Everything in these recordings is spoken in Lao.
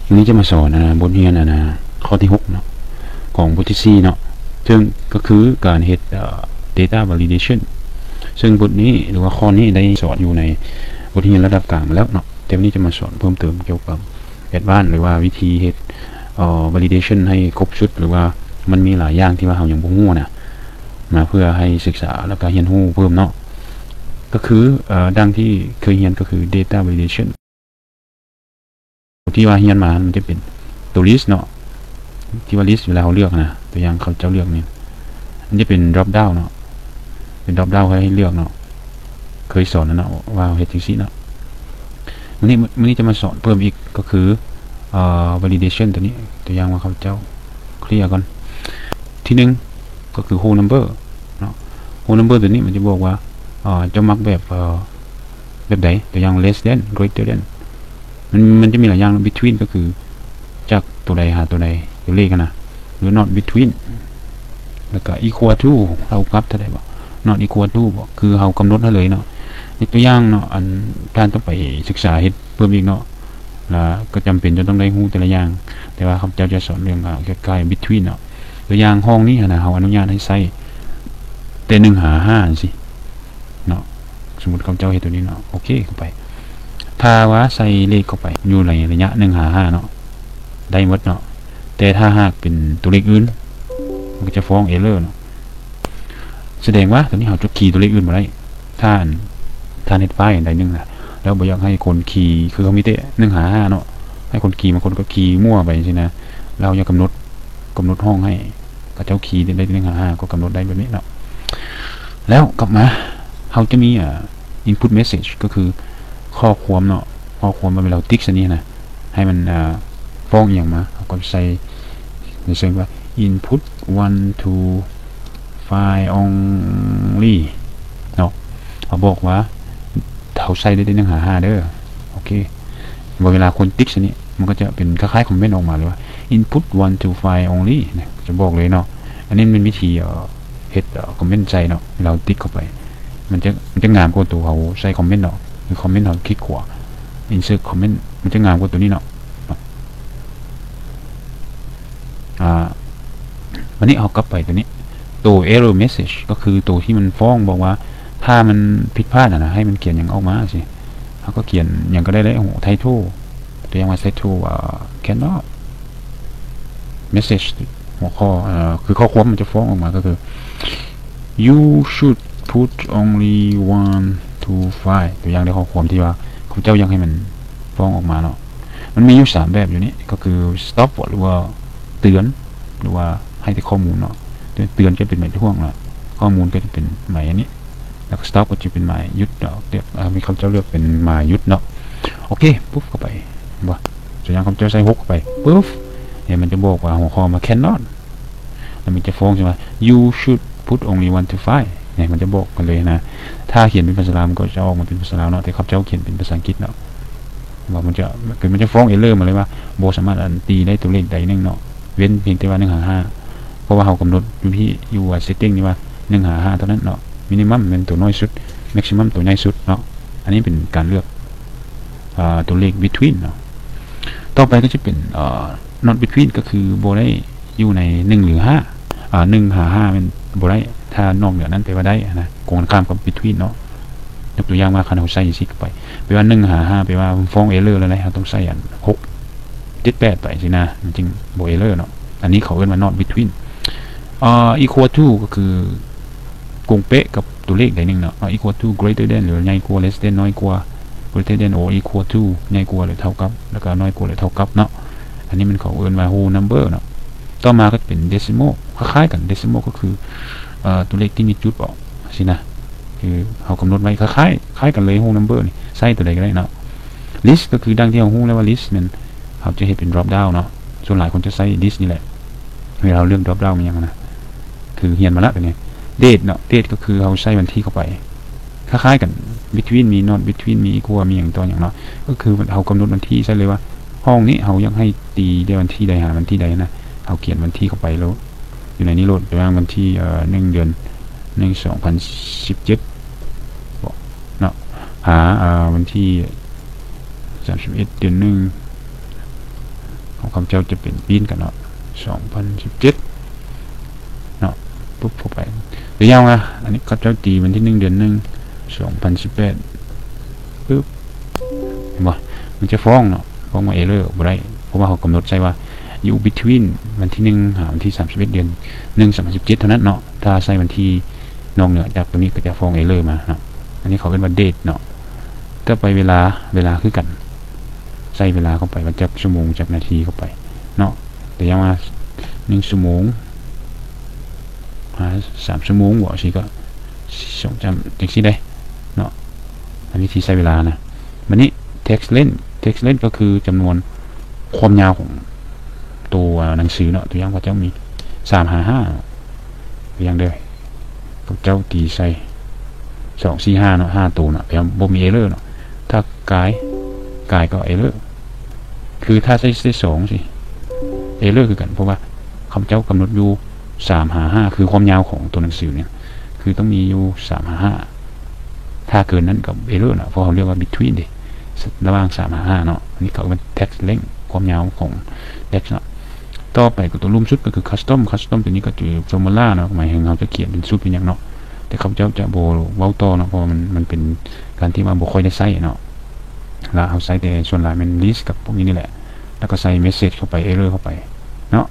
ມື້ນີ້ຈະມາສອນ ອາ ບົດຮຽນ ອາ ຂໍ້ທີຫົກເນາະ ຂອງບົດທີສີ່ເນາະ ເຊິ່ງກໍຄືການເຮັດ ເອີ data validation ເຊິ່ງບົດນີ້ ຫຼືວ່າຂໍ້ນີ້ໄດ້ສອນຢູ່ໃນບົດຮຽນລະດັບກາງມາແລ້ວເນາະ ແຕ່ມື້ນີ້ຈະມາສອນເພີ່ມເຕີມກ່ຽວກັບ advance ຫຼືວ່າວິທີເຮັດ ເອີ validation ໃຫ້ຄົບຊຸດ ຫຼືວ່າມັນມີຫຼາຍຢ່າງທີ່ວ່າເຮົາຍັງບໍ່ຮູ້ນະ ມາເພື່ອໃຫ້ສຶກສາ ແລ້ວກໍຮຽນຮູ້ເພີ່ມເນາະ ກໍຄື ເອີ ດັ່ງທີ່ເຄີຍຮຽນກໍຄື data validation ທີ່ວ່າຮຽນມາ ມັນຈະເປັນຕົວ list ເນາະ ທີ່ວ່າ list ເວລາເຮົາເລືອກນະ ຕົວຢ່າງເຂົາເຈົ້າເລືອກນີ້ ມັນຈະເປັນ drop down ເນາະ ເປັນ drop down ໃຫ້ເລືອກເນາະ ເຄີຍສອນແລ້ວເນາະ ວ່າເຮົາເຮັດຈັ່ງຊີ້ເນາະ ມື້ນີ້ ມື້ນີ້ຈະມາສອນເພີ່ມອີກ ກໍຄື ເອີ validation ຕົວນີ້ ຕົວຢ່າງວ່າເຂົາເຈົ້າ clear ກ່ອນ ທີໜຶ່ງ ກໍຄື whole number ເນາະ whole number ຕົວນີ້ມັນຈະບອກວ່າ ເອີ ເຈົ້າມັກແບບ ເອີ ແບບໃດ ຕົວຢ່າງ less than greater than ມັນ ມັນຈະມີຫຼາຍຢ່າງ between ກໍຄືຈາກຕົວໃດຫາຕົວໃດ ຕົວເລກຫັ້ນນະ ຫຼື not between ແລ້ວກໍ equal to ເທົ່າກັບເທົ່າໃດບໍ not equal to ບໍ ຄືເຮົາກຳນົດໃຫ້ເລີຍເນາະ ຍົກຕົວຢ່າງເນາະ ອັນທ່ານຕ້ອງໄປສຶກສາເຮັດເພີ່ມອີກເນາະ ແລ້ວກໍຈຳເປັນຈະຕ້ອງໄດ້ຮູ້ແຕ່ລະຢ່າງ ແຕ່ວ່າຂ້າພະເຈົ້າຈະສອນເລື່ອງ ອາ ຄ້າຍໆ between ເນາະ ຕົວຢ່າງຫ້ອງນີ້ຫັ້ນນະ ເຮົາອະນຸຍາດໃຫ້ໃຊ້ແຕ່ໜຶ່ງຫາຫ້າຈັ່ງຊີ້ ເນາະ ສົມມຸດເຂົາເຈົ້າເຮັດຕົວນີ້ເນາະ ໂອເຄ ເຂົ້າໄປ ຖ້າວ່າໃສ່ເລກເຂົ້າໄປຢູ່ໃນໄລຍະໜຶ່ງຫາຫ້າເນາະ ໄດ້ໝົດເນາະ ແຕ່ຖ້າຫາກເປັນຕົວເລກອື່ນ ມັນກໍຈະຟ້ອງ error ເນາະ ສະແດງວ່າຕົວນີ້ເຮົາຈະຄີຕົວເລກອື່ນບໍ່ໄດ້ ຖ້າ ທ່ານເຮັດໄຟລ໌ອັນໃດໜຶ່ງນະ ແລ້ວບໍ່ຢາກໃຫ້ຄົນຄີ ຄືເຮົາມີແຕ່ໜຶ່ງຫາຫ້າເນາະ ໃຫ້ຄົນຄີ ບາງຄົນກໍຄີມົ້ວໄປຈັ່ງຊີ້ນະ ແລ້ວເຮົາຢາກກຳນົດ ກຳນົດຫ້ອງໃຫ້ ເຂົາເຈົ້າຄີໄດ້ໜຶ່ງຫາຫ້າ ກໍກຳນົດໄດ້ແບບນີ້ເນາະ ແລ້ວກັບມາ ເຮົາຈະມີ ເອີ input message ກໍຄືຂໍ້ຄວາມເນາະ ຂໍ້ຄວາມເວລາເຮົາຕິກໃສ່ນີ້ນະ ໃຫ້ມັນ ເອີ ຟ້ອງອີ່ຫຍັງມາ ເຮົາກໍໃສ່ໃນເຊິ່ງວ່າ input one to five only ເນາະ ເຮົາບອກວ່າເຮົາໃສ່ໄດ້ແຕ່ໜຶ່ງຫາຫ້າເດີ ໂອເຄ ເວລາຄົນຕິກໃສ່ນີ້ ມັນກໍຈະເປັນຄ້າຍໆ comment ອອກມາເລີຍວ່າ input one to five only ນະ ຈະບອກເລີຍເນາະ ອັນນີ້ແມ່ນວິທີ ເອີ ເຮັດ ເອີ comment ໃສ່ເນາະ ເວລາເຮົາຕິກເຂົ້າໄປ ມັນຈະ ມັນຈະງາມກວ່າຕົວເຮົາໃສ່ comment ເນາະ ຫຼື comment ເຮົາຄລິກຂວາ insert comment ມັນຈະງາມກວ່າຕົວນີ້ເນາະ ອາ ບາດນີ້ເຮົາກັບໄປຕົວນີ້ ຕົວ error message ກໍຄືຕົວທີ່ມັນຟ້ອງ ບອກວ່າຖ້າມັນຜິດພາດຫັ້ນນະ ໃຫ້ມັນຂຽນຫຍັງອອກມາຊີ້ ເຮົາກໍຂຽນຫຍັງກໍໄດ້ເລີຍ title ຕົວຢ່າງວ່າ title ວ່າ cannot message ຫົວຂໍ້ ເອີ ຄືຂໍ້ຄວາມມັນຈະຟ້ອງອອກມາກໍຄື you should put only one to five ຕົວຢ່າງໃນຂໍ້ຄວາມທີ່ວ່າເຂົາເຈົ້າຢາກໃຫ້ມັນຟ້ອງອອກມາເນາະ ມັນມີຢູ່ສາມແບບຢູ່ນີ້ ກໍຄື stop ຫຼືວ່າເຕືອນ ຫຼືວ່າໃຫ້ແຕ່ຂໍ້ມູນເນາະ ເຕືອນຈະເປັນໝາຍຖ່ວງເນາະ ຂໍ້ມູນກໍຈະເປັນໝາຍອັນນີ້ ແລ້ວກໍ stop ກໍຈະເປັນໝາຍຢຸດເນາະ ເລືອກ ເອີ ມີເຂົາເຈົ້າເລືອກເປັນໝາຍຢຸດເນາະ ໂອເຄ ປຸບເຂົ້າໄປ ເຫັນບໍ່ ຕົວຢ່າງຂ້າພະເຈົ້າໃສ່ຫົກເຂົ້າໄປ ປຶບ ເຫັນມັນຈະບອກວ່າຫົວຂໍ້ມາ cannot ແລ້ວມັນຈະຟ້ອງໃສ່ວ່າ you should put only one to five ນີ້ ມັນຈະບອກມາເລີຍນະ ຖ້າຂຽນເປັນພາສາລາວ ມັນກໍຈະອອກມາເປັນພາສາລາວເນາະ ແຕ່ຂ້າພະເຈົ້າຂຽນເປັນພາສາອັງກິດເນາະ ວ່າມັນຈະ ຄືມັນຈະຟ້ອງ error ມາເລີຍວ່າ ບໍ່ສາມາດ ອັນ ຕີໄດ້ຕົວເລກໃດໜຶ່ງເນາະ ເວັ້ນພຽງແຕ່ວ່າໜຶ່ງຫາຫ້າ ເພາະວ່າເຮົາກຳນົດຢູ່ທີ່ ຢູ່ setting ນີ້ວ່າໜຶ່ງຫາຫ້າເທົ່ານັ້ນເນາະ minimum ແມ່ນຕົວນ້ອຍສຸດ maximum ຕົວໃຫຍ່ສຸດເນາະ ອັນນີ້ເປັນການເລືອກ ອາ ຕົວເລກ between ເນາະ ຕໍ່ໄປກໍຈະເປັນ ອາ not between ກໍຄືບໍ່ໄດ້ຢູ່ໃນໜຶ່ງ ຫຼື ຫ້າ ອາ ໜຶ່ງຫາຫ້າແມ່ນບໍ່ໄດ້ ຖ້ານອກເໜືອນັ້ນແປວ່າໄດ້ນະ ກົງກັນຂ້າມກັບ between ເນາະ ຍົກຕົວຢ່າງວ່າ ຄັນເຮົາໃສ່ຈັ່ງຊີ້ເຂົ້າໄປ ແປວ່າໜຶ່ງຫາຫ້າ ແປວ່າມັນຟ້ອງ error ແລ້ວນະ ເຮົາຕ້ອງໃສ່ອັນຫົກ ເຈັດ ແປດ ໄປຊີ້ນະ ມັນຈຶ່ງບໍ່ error ເນາະ ອັນນີ້ເຂົາເອີ້ນວ່າ not between ອາ equal to ກໍຄືກົງເປະກັບຕົວເລກໃດໜຶ່ງເນາະ equal to greater than ຫຼືໃຫຍ່ກວ່າ less than ນ້ອຍກວ່າ greater than or equal to ໃຫຍ່ກວ່າ ຫຼື ເທົ່າກັບ ແລ້ວກໍນ້ອຍກວ່າ ຫຼື ເທົ່າກັບເນາະ ອັນນີ້ມັນເຂົາເອີ້ນວ່າ whole number ເນາະ ຕໍ່ມາກໍຈະເປັນ decimal ຄ້າຍໆກັນ decimal ກໍຄື ເອີ ຕົວເລກທີ່ມີຈຸດອອກຊີ້ນະ ຄືເຮົາກຳນົດໄວ້ຄ້າຍໆ ຄ້າຍກັນເລີຍ whole number ນີ້ ໃຊ້ຕົວໃດກໍໄດ້ເນາະ list ກໍຄືດັ່ງທີ່ເຮົາຮູ້ແລ້ວວ່າ list ແມ່ນເຮົາຈະເຮັດເປັນ drop down ເນາະ ສ່ວນຫຼາຍຄົນຈະໃຊ້ list ນີ້ແຫຼະ ເວລາເຮົາເລືອກ drop down ມີຫຍັງຫັ້ນນະ ຄືຮຽນມາລະຕົວນີ້ date ເນາະ date ກໍຄືເຮົາໃສ່ວັນທີເຂົ້າໄປ ຄ້າຍໆກັນ between ມີ not between ມີ equal ມີຫຍັງຕໍ່ຫຍັງເນາະ ກໍຄືເຮົາກຳນົດວັນທີໃສ່ເລີຍວ່າ ຫ້ອງນີ້ເຮົາຢາກໃຫ້ຕີແຕ່ວັນທີໃດຫາວັນທີໃດນະ ເຮົາຂຽນວັນທີເຂົ້າໄປໂລດ ຢູ່ໃນນີ້ໂລດ ຕົວຢ່າງວັນທີ ເອີ ໜຶ່ງ ເດືອນໜຶ່ງ ສອງພັນສິບເຈັດ ເນາະ ຫາ ເອີ ວັນທີ ສາມສິບເອັດ ເດືອນໜຶ່ງ ຂອງເຈົ້າຈະເປັນ print ກັນເນາະ ສອງພັນສິບເຈັດເນາະ ປຸບເຂົ້າໄປ ຕົວຢ່າງວ່າ ອັນນີ້ເຂົາເຈົ້າຕີວັນທີໜຶ່ງ ເດືອນໜຶ່ງ ສອງພັນສິບແປດ ປຶບ ເຫັນບໍ່ ມັນຈະຟ້ອງເນາະ ຟ້ອງວ່າ error ບໍ່ໄດ້ ເພາະວ່າເຮົາກຳນົດໃສ່ວ່າ ຢູ່ between ວັນທີໜຶ່ງ ຫາວັນທີສາມສິບເອັດ ເດືອນໜຶ່ງ ສອງພັນສິບເຈັດ ເທົ່ານັ້ນເນາະ ຖ້າໃສ່ວັນທີນອກເໜືອຈາກຕົວນີ້ກໍຈະຟ້ອງ error ມາເນາະ ອັນນີ້ເຂົາເອີ້ນວ່າ date ເນາະ ຕໍ່ໄປເວລາ ເວລາຄືກັນ ໃສ່ເວລາເຂົ້າໄປວ່າຈັກຊົ່ວໂມງ ຈັກນາທີເຂົ້າໄປເນາະ ຕົວຢ່າງວ່າ ໜຶ່ງຊົ່ວໂມງ ຫາ ສາມຊົ່ວໂມງ ບໍ່ ຊີ້ກໍ ສອງ ຈັ່ງຊີ້ເດ້ເນາະ ອັນນີ້ທີ່ໃຊ້ເວລານະ ບັດນີ້ text length text length ກໍຄືຈຳນວນຄວາມຍາວຂອງຕົວໜັງສືເນາະ ຕົວຢ່າງ ພວກເຈົ້າມີ ສາມຫ້າຫ້າ ຕົວຢ່າງເດີ ພວກເຈົ້າຕີໃສ່ ສອງ ສີ່ ຫ້າ ເນາະ ຫ້າໂຕເນາະ ແປວ່າບໍ່ມີ error ເນາະ ຖ້າກາຍ ກາຍກໍ error ຄືຖ້າໃສ່ ໃສ່ ສອງ ຊີ້ error ຄືກັນ ເພາະວ່າເຂົາເຈົ້າກຳນົດຢູ່ ສາມຫ້າຫ້າ ຄືຄວາມຍາວຂອງຕົວໜັງສືນີ້ ຄືຕ້ອງມີຢູ່ ສາມຫ້າຫ້າ ຖ້າເກີນນັ້ນກໍ error ເນາະ ເພາະເຮົາເລືອກວ່າ between ເດ້ ລະຫວ່າງ ສາມຫ້າຫ້າ ເນາະ ອັນນີ້ເຂົາເອີ້ນວ່າ text length ຄວາມຍາວຂອງ text ເນາະ ຕໍ່ໄປກໍຕົວລຸ່ມສຸດກໍຄື custom custom ຕົວນີ້ກໍຄື formula ເນາະ ໝາຍເຖິງເຮົາຈະຂຽນເປັນສູດເປັນຫຍັງເນາະ ແຕ່ເຂົາເຈົ້າຈະບໍ່ເວົ້າຕໍ່ເນາະ ເພາະວ່າມັນ ມັນເປັນການທີ່ວ່າບໍ່ຄ່ອຍໄດ້ໃຊ້ເນາະ ລະເຮົາໃຊ້ແຕ່ສ່ວນຫຼາຍແມ່ນ list ກັບພວກນີ້ນີ້ແຫຼະ ລະກໍໃສ່ message ເຂົ້າໄປ error ເຂົ້າໄປເນາະ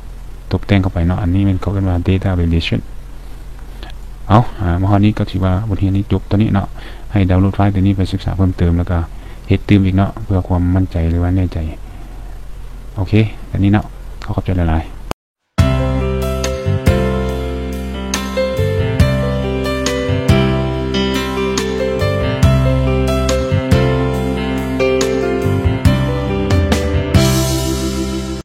ຕົບແຕ່ງເຂົ້າໄປເນາະ ອັນນີ້ແມ່ນເຂົາເອີ້ນວ່າ data validation ເອົາ ອາ ມາຮອດນີ້ກໍຖືວ່າບົດຮຽນນີ້ຈົບເທົ່ານີ້ເນາະ ໃຫ້ດາວໂຫຼດໄຟລ໌ຕົວນີ້ໄປສຶກສາເພີ່ມເຕີມ ແລ້ວກໍເຮັດຕື່ມອີກເນາະ ເພື່ອຄວາມໝັ້ນໃຈ ຫຼືວ່າແນ່ໃຈ ໂອເຄ ແຄ່ນີ້ເນາະ ຂໍຂອບໃຈຫຼາຍໆ.